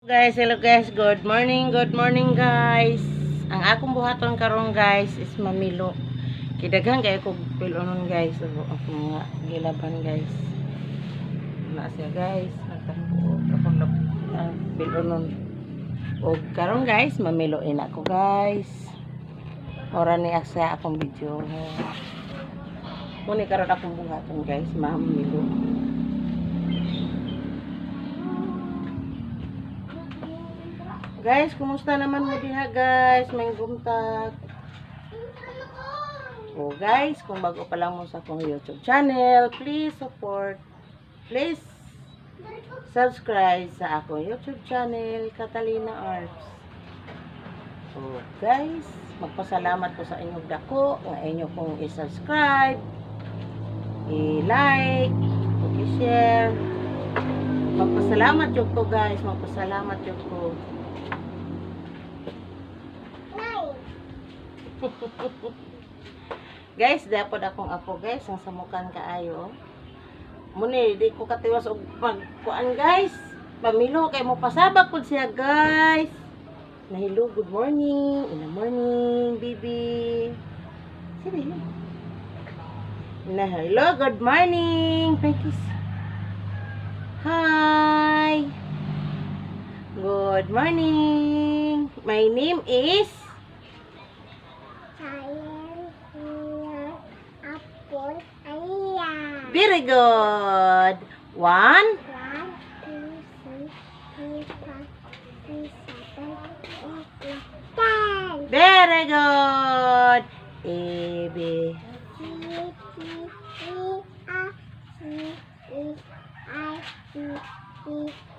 Guys, hello guys. Good morning guys. Ang akong buhaton karon, guys, is mamilo. Kidaghan kay ko pilonon, guys. So, akong mga gilaban, guys. Na siya, guys. Nagtampo akong ang pilonon. Og karon, guys, mamiloin ako, guys. Ora ni sa akong video. Muni karon akong buhaton, guys, mamilo. Guys, kumusta naman mo diha, guys? May gumtak. Oh guys, kung bago pa lang mo sa akong YouTube channel, please support. Please subscribe sa akong YouTube channel, Catalina Arts. Oh guys, magpasalamat ko sa inyong dako nga inyo kong i-subscribe, i-like, ug i-share. Magpasalamat jud ko, guys, magpasalamat jud ko. Guys, dapat akong apo, guys, ang samukan kaayo. Muni di ko katiwas og pagkuan, guys. Pamilo kay mo pasabak pud siya, guys. Na hello, good morning. In the morning, baby. Sige. Na hello, good morning. Kiss. Hi. Good morning. My name is Very good. 1, 1, 2, 3, 4, 5, 6, 7, 8, 9, 10. Very good. A, B. C, D, E, F, G, H, I, J, K,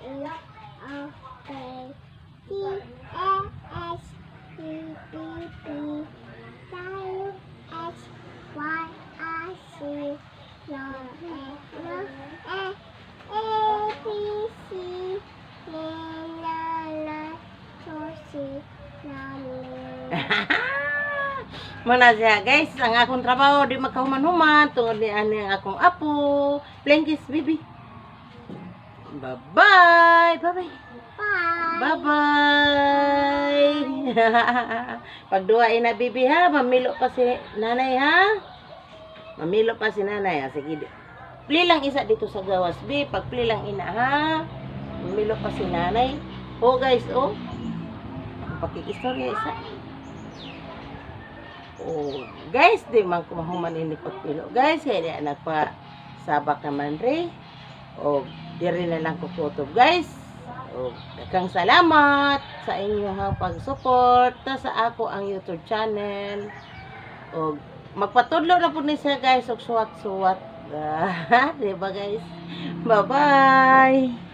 L, O, P, Q, R, S, T, V, P, W, X, Y, R, C, L, M, N, A, B, C, D, L, L, C, M. Muna siya, guys, ang akong trabaho di magkahuman-human tungod ni ani ang akong apo. Flying kiss, baby. Bye-bye. Bye-bye. Bye. Bye-bye. Pagduha ina, baby, ha, mamilo pa si nanay ha. Mamilo pa si nanay ha. Sige. Play lang isa dito sa gawas, bi. Pag play lang ina ha. Mamilo pa si nanay. Oh guys, oh. Pakikistorya isa. Oh, guys, di man kumahuman ini pagpilo. Guys, kaya di nagpa sabak naman re. O, diri na lang kukutob, guys. O, daghang salamat sa inyong pag-suporta sa ako ang YouTube channel. O, magpatudlo na po ni siya, guys, og suwat-suwat. Di ba, guys? Bye-bye.